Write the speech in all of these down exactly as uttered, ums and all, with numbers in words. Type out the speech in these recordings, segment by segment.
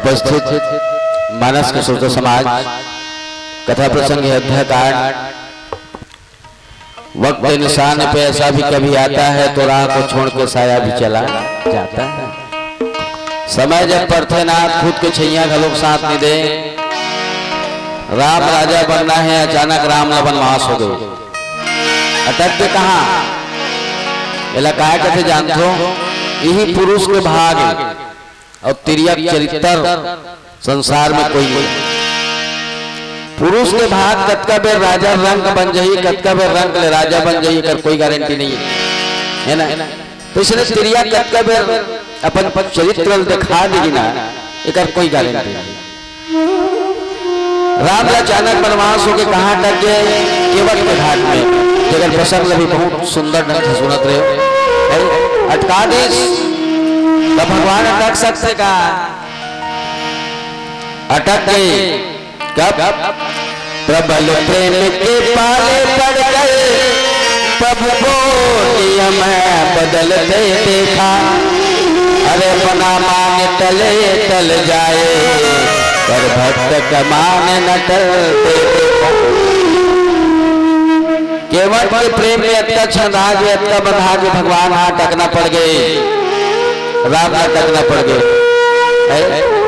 उपस्थित मानस के श्रोता समाज, कथा प्रसंग है अध्याकांड। वक्त इंसान पे ऐसा भी कभी आता है तो राह को छोड़ के साया भी चला जाता है। समय जब परथे ना, खुद के छैया घलोक साथ नहीं दे। राम राजा बनना है, अचानक राम ला बनवास हो गए, अटक के कहा? एला काय कथे जानथो? यही पुरुष के भाग है। और तिर्यक चरित्र संसार में कोई नहीं। पुरुष के भाग कतका बेर राजा रंक बन जाही, कतका बेर रंक ले राजा बन जाही, एकर कोई गारंटी नहीं है, है ना? तो इसने तिर्यक कतका बेर अपन चरित्र दिखा देगी ना, एकर कोई गारंटी नहीं। राम ला अचानक बनवास होके कहाँ अटक गए? केवट के घाट में। जेकर प्रसंग अभी बहुत सुंदर ढंग से सुनत रहे हो। भाई, अटका दिस, तो भगवान अटक सकथे का? अटक गए। कब? प्रबल प्रेम के पाले पड़ गए, प्रभु वो नियम बदलते देखा। अरे अपना मान टले टल जाए, पर भक्त का मान न टलते देखा। केवट के प्रेम में अतका छंदा गे, अतका बंधा गे, भगवान हाँ अटकना पड़ गए, राम ला अटकना पड़ गए। है?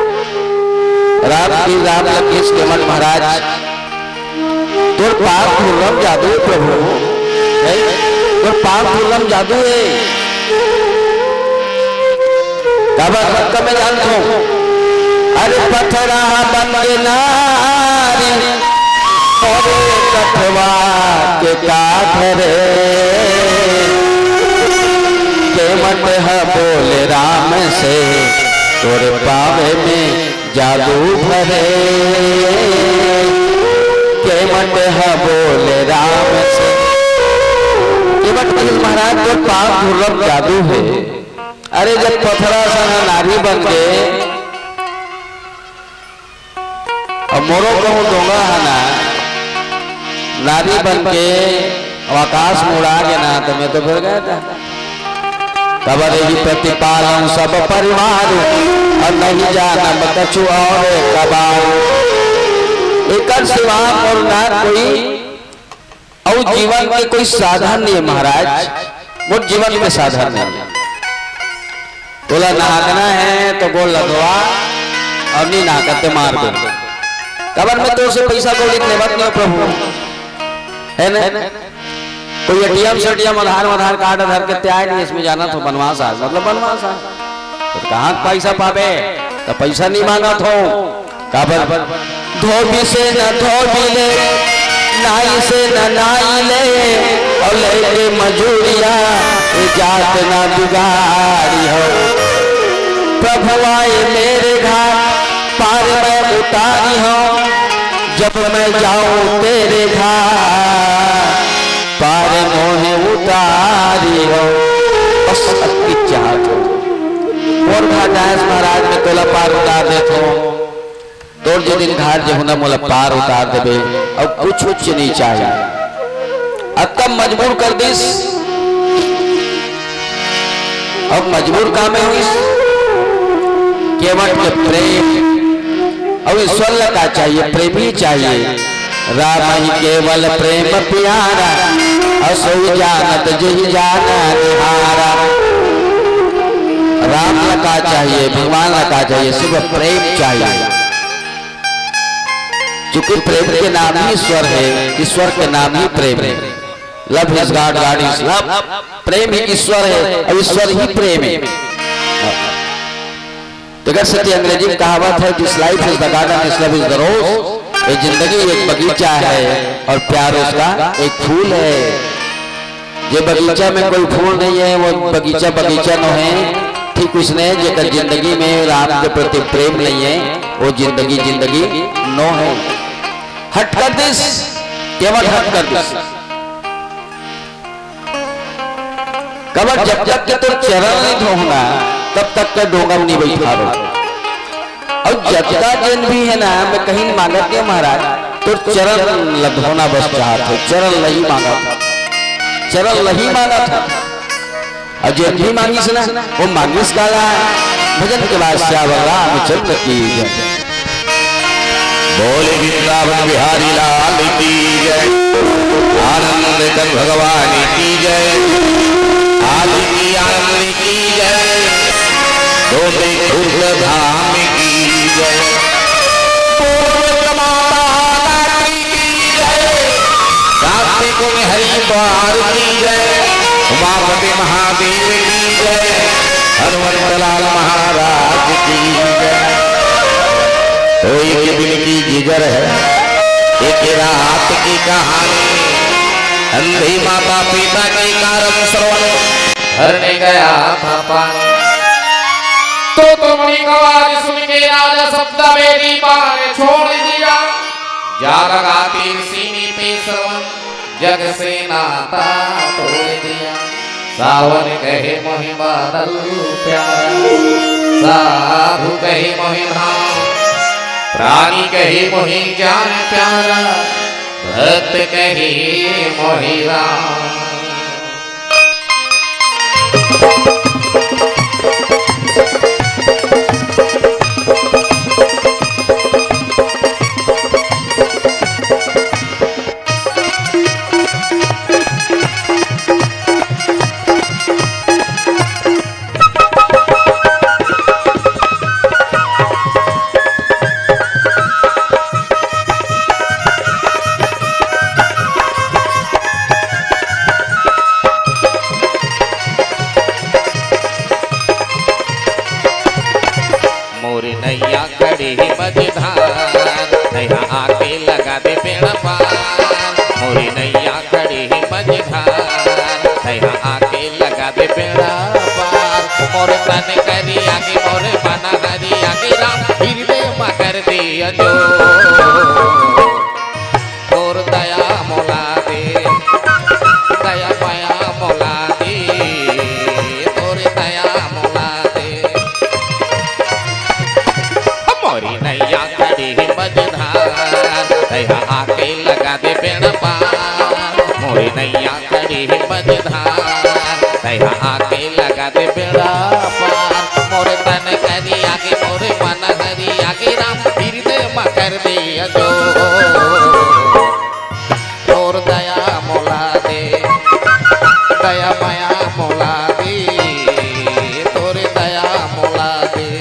राम की राम लखीस केवट महाराज, तोर पाँव धुर्रम जादू हे प्रभु, है? तोर पाँव धुर्रम जादू हे। काबर भक्त में जानथो, अरे पथरा बन के नारी, अरे कठवा के काठ रे, केवट ह बोले राम से, तोरे पावे में जादू भरे। केवट ह बोले राम से, केवट कहिस महाराज, तोर पाँव धुर्रम जादू हे। अरे जब पथरा सन ह नारी बन के, अउ मोरो कहूँ डोंगा ह ना, नारी बन के अउ आकाश में उड़ा गे ना, तो मैं तो फिर गया था। कबरे ही प्रतिपालन सब परिवार, अउ नहीं जानब कछु और कबार। एकर सिवा मोर ना कोई अउ जीवन के कोई साधन नहीं है महाराज, मोर जीवन के साधन नहीं है। तोला नहाकना है तो गोड़ ला धोवा, अउ नहीं नहाकत ते मार दे। काबर मैं तोर से पैसा कौड़ी लेवत नहीं हूँ प्रभु, है ना? कोई एटीएम सेटीएम आधार वाधार कार्ड धर के ते आए नहीं, इसमें जाना तो बनवास आ, मतलब बनवास आ। तो कहाँ पैसा पाबे? तो पैसा नहीं मांगत हो। काबर? धोबी से न धोबी ले, नाई से न नाई ले, अउ लेके मजूरिया, ये जात ना बिगाड़ी हो। प्रभु आए मेरे घाट, पार मैं उतारी हो, जब मैं जाऊं तेरे घाट, पार मोहे उतारी हो। बस अतकी चाहत हो। मोर घाट आयस महाराज, मैं तोला पार उतार देत हो। तोर जे दिन घाट जे होना मोला पार उतार देबे, अउ कुछ उच्च नहीं चाहिए। अतका मजबूर कर दिस, अब मजबूर का में होइस? केवट के प्रेम। अब ईश्वर ला का चाहिए? प्रेमी चाहिए। राम ही केवल प्रेम प्यारा, असो जानत जेहि जान निहारा। राम ला का चाहिए? भगवान ला का चाहिए? सिर्फ प्रेम चाहिए। क्योंकि प्रेम के नाम ही ईश्वर है, ईश्वर के नाम ही प्रेम है। Love is God, God is love। प्रेम ही ईश्वर है और ईश्वर ही प्रेम है। तेकर सेती अंग्रेजी में कहावत है, "This life is the garden, this love is the rose।" ये जिंदगी एक बगीचा है और प्यार उसका एक फूल है। जे बगीचा में कोई फूल नहीं है, वो बगीचा बगीचा नो है। ठीक उसने जेकर जिंदगी में राम के प्रति प्रेम नहीं है, वो जिंदगी जिंदगी नो है। हट कर दिस, केवट हट कर दिस। कबर जब तक के तोर चरण नहीं धोहना, तब तक के डोंगम नहीं बैठारो। अउ जतका जेन भी है ना, मैं कहीं मांगत नहीं महाराज, तोर चरण ल धोना बस चाहत हो, चरण ल ही मांगत हो, चरण ल ही मांगत हो। अउ जेन भी मांगिस ना, वो मांगिस काला, भजन के बाद सियावर रामचंद्र की जय। बोले वृंदावन बिहारी लाल की जय। आनंद कंद भगवान की जय। आदि की आनंद की जय। गोपी खुर्द धाम की जय। बोल माता रानी की जय। कार्तिक में हरिद्वार की जय। उमापति महादेव की जय। हनुमंत लाल महाराज की जय। तो एक दिन की जिगर है, एक रात की कहानी। अंधी माता पिता के कारण श्रवण भरने गया था पानी। तो तुमने आवाज सुन के राजा सप्तवेदी पार छोड़ दिया। जा लगा तीर सीने पे श्रवण, जग से नाता तोड़ दिया। सावन कहे मोहि बादल प्यारा, साधु कहे मोहि धाम, प्राणी कहे मोहि जान प्यारा, भक्त कहे मोहि राम। मोर नैया खड़ी ही मझधार, नैया आके लगा दे बेड़ा पार। मोर नैया खड़ी ही मझधार, नैया आके लगा दे बेड़ा पार। मोर तन करिया के, मोर मन हरिया के राम, हृदय मा कर दिया जो। तोर दया मोला दे, दया मया मोला दे, तोर दया मोला दे। मोरी नैया खड़ी ही मझधार, दया आके लगा दे बेड़ा पार। मोरी नैया खड़ी ही मझधार, दया आके लगा दे बेड़ा पार। मोर तन करिया के, मोर मन हरिया के राम, हृदय मा कर दिया जो। तोर दया मोला दे, दया मया मोला दे, तोर दया मोला दे।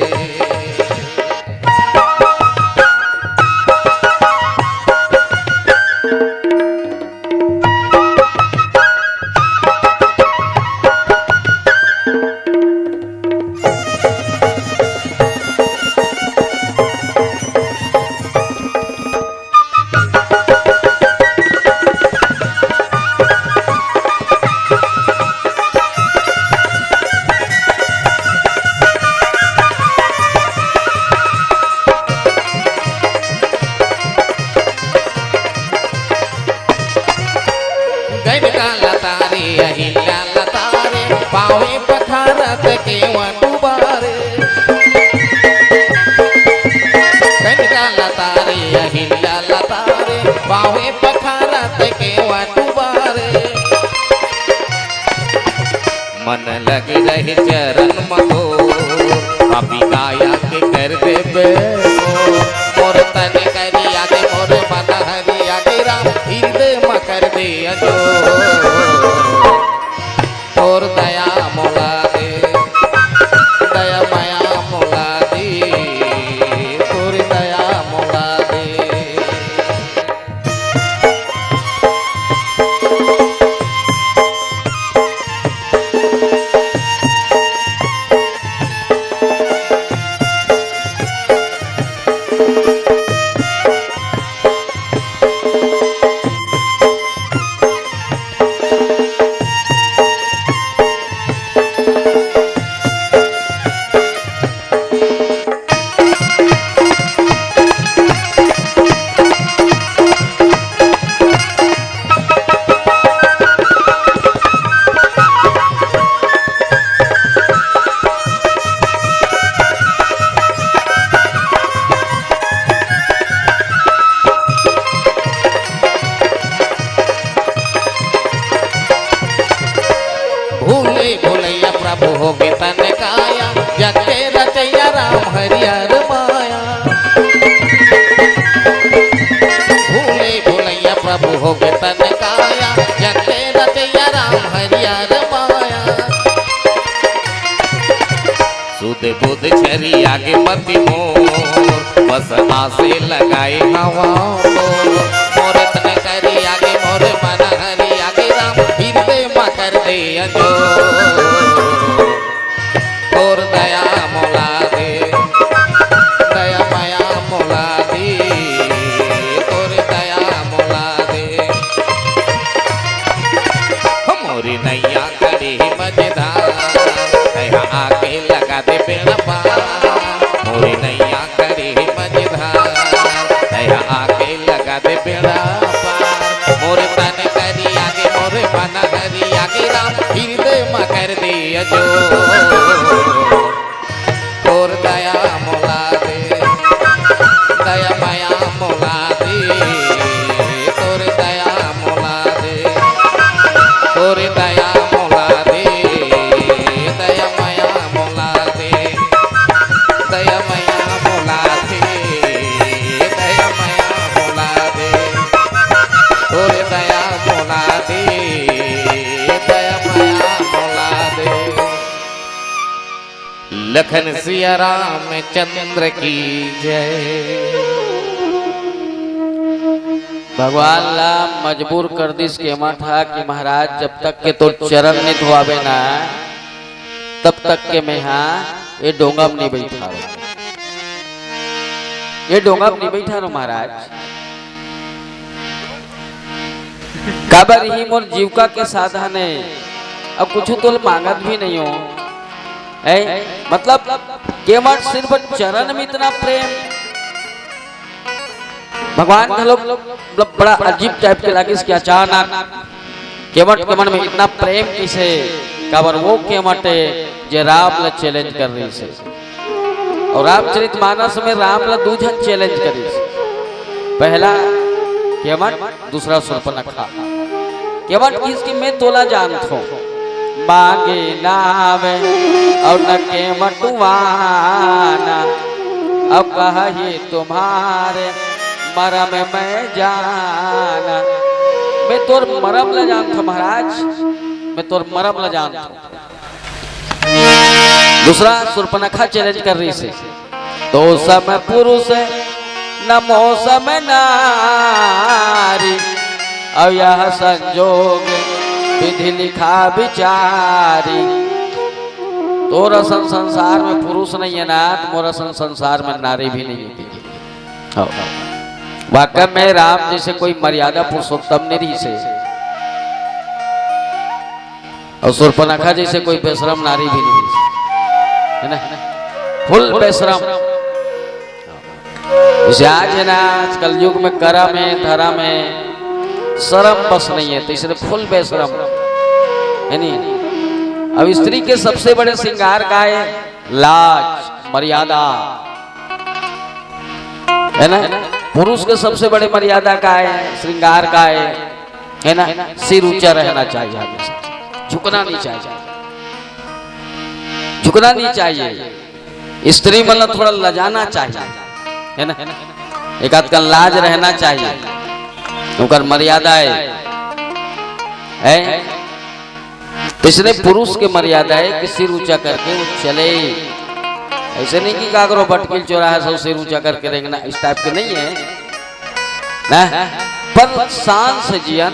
गैन का लतारे, अहिल्या लतारे, पावे पथारत के वटुबारे। गैन का लतारे, अहिल्या लतारे, पावे पथारत के वटुबारे। मन लगे रहे चरण म तोर, पापी काया के कर देबे मोर। मोर तन करिया दे, मोर मन हरिया के राम, हृदय म कर दे अजोर। तोर दया मोला दे, दया मया मोला दे, तोर दया मोला दे। बुध छरिया के पति मोर, बस आसे लगाए हवा मोर। मोर तन करिया के मोर मन हरिया के राम, हृदय मा कर दे अंजोर। तोर दया मोला दे, दया मया मोला दे, तोर दया मोला दे। मोरी नैया खड़ी मझधार, तैहा आके लगा दे बेड़ा पार। मोरी नैया खड़ी मझधार, तैहा आके लगा दे बेड़ा पार। मोर तन करिया के मोर मन हरिया के राम, हृदय मा कर दे अंजोर। तोर दया मोला दे, दया मया मोला दे, तोर दया मोला दे, तोर दया मोला दे, दया मया मोला दे, दया मया मोला दे, दया मया मोला दे, तोर दया मोला दे, दया मया मोला दे। लखन सिया रामचंद्र की जय। भगवान ला मजबूर कर दिस केमट हा कि महाराज, जब तक के तोर चरण नइ धोवाबे ना, तब तक के मेहा ये डोंगा म नइ बइठारो, ये डोंगा म नइ बइठारो महाराज। काबर इही मोर जीविका के साधन हे, अब कुछु तोल मांगत भी नइ हो। ए, मतलब केमट सिर्फ चरण में इतना प्रेम। भगवान घलो मतलब बड़ा अजीब टाइप के लागिस कि अचानक केमट के मन में इतना प्रेम किसे, काबर वो केमट हे जे राम ला चैलेंज कर रहिसे। अउ रामचरितमानस में राम ला दू झन चैलेंज करिस। पहला केमट, दूसरा सुर्पनखा। केमट किहिस कि मैं तोला जानथों, मांगे नावे अउ न केमटुवाना, अउ कहा ही तुम्हारे मरम मैं जाना। मैं तोर मरम ला जानथों महाराज, मैं तोर मरम ला जानथों। दूसरा सुर्पनखा चैलेंज कर रहिसे, तो सम पुरुष न मौसम नारी, अउ यह संजोग विधि लिखा विचारी। तोर असन संसार में पुरुष नइ हे ना, त मोर असन संसार में नारी भी नइ हे। हाँ। वाकई में राम जइसे कोई मर्यादा पुरुषोत्तम नइ रहिसे। अउ सुर्पनखा जइसे कोई बेशरम नारी भी नइ हे, है ना? फुल बेशरम। जइसे आज हे ना, आज कलयुग में करम हे, धरम हे, शरम बस नइ हे, त इसने फुल बेशरम, है नी? अब स्त्री के सबसे बड़े श्रृंगार का हे? लाज, मर्यादा, है ना? पुरुष के सबसे बड़े मर्यादा का हे? श्रृंगार का हे? है ना? सिर ऊंचा रहना चाहिए हमेशा, झुकना नहीं चाहिए, झुकना नहीं चाहिए। स्त्री मतलब थोड़ा लजाना चाहिए, है ना? एक आध का लाज रहना चाहिए, ओकर मर्यादा हे, है। तो इसने पुरुष के मर्यादा हे कि सिर ऊंचा करके वो चले। ऐसे नहीं कि काकरो बटकिल चौराहा से सिर ऊंचा करके रेंगना, इस टाइप के नहीं है ना, पर शान से जियन,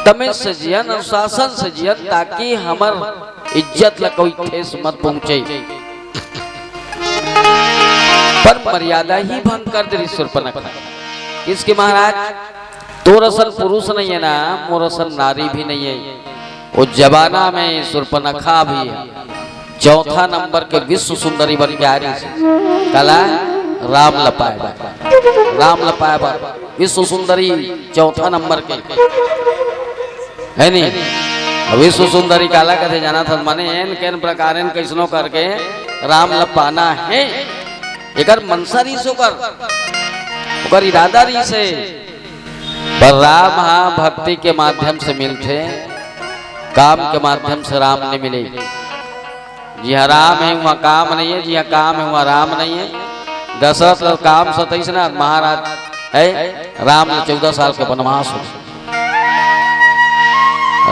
तमीज से जियन, अनुशासन से जियन, ताकि हमर इज्जत ला कोई ठेस मत पहुंचे। पर मर्यादा ही भंग कर दे रहिस सुर्पनखा। किहिस कि महाराज, तोर असन पुरुष नहीं है ना, मोर असन नारी भी नहीं है। वो जमाना में सुर्पनखा भी हे, चौथा नंबर के विश्व सुंदरी बन के आ रहिसे। काला? राम ल पाए बर, राम ल पाए बर विश्व सुंदरी चौथा नंबर के, है नी? विश्व सुंदरी काला कथे जानथस? माने एन केन प्रकारेन कइसनो करके राम ल पाना हे। एकर मनसा रहिस ओकर, ओकर इरादा रहिसे। पर राम हा भक्ति के माध्यम से मिलथे, काम के माध्यम से राम नइ मिले। जिहां राम हे, उहां काम नइ हे, जिहां काम हे, उहां राम नइ हे। दशरथ ल काम सतइस ना, महाराज हे, राम ल चौदह साल के बनवास हो।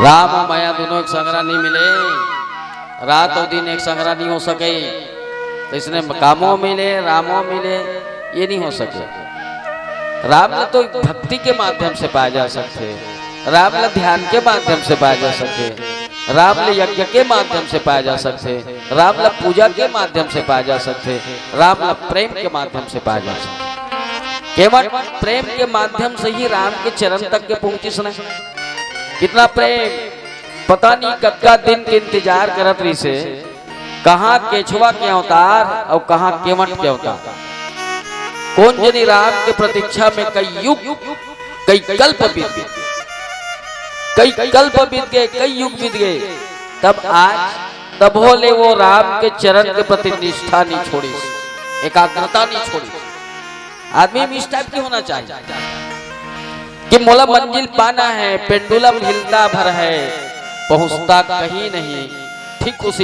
राम अउ मया दूनों एक संघरा नइ मिले। रात अउ दिन एक संघरा नहीं हो सके, तो इसने कामो मिले, रामो मिले, ये नहीं हो सके। राम ला तो भक्ति के माध्यम से पाए जा सकथे, राम ला ध्यान के माध्यम से पाए जा सकथे, राम ला यज्ञ के माध्यम से पाए जा सकथे, राम ला पूजा के माध्यम से पाए जा सकथे, राम ला प्रेम के माध्यम से पाए जा सकथे। केवल प्रेम के माध्यम से ही राम के चरण तक के पहुंचिस न। कितना प्रेम, पता नहीं कतका दिन के इंतजार करत रहिसे, कहाँ केछवा के अवतार अउ कहाँ केवट के अवतार। कोन जनी राम के प्रतीक्षा में कई युग, कई कल्प बीत गए, कई कल्प बीत गए, कई युग बीत गए, तब आज, तभो ले वो राम के चरण के प्रति निष्ठा नहीं छोड़िस, एकाग्रता नहीं छोड़िस। आदमी में इस टाइप की होना चाहिए कि मोला मंजिल पाना है, पेंडुलम हिलता भर है, पहुंचता कहीं नहीं, ठीक उसी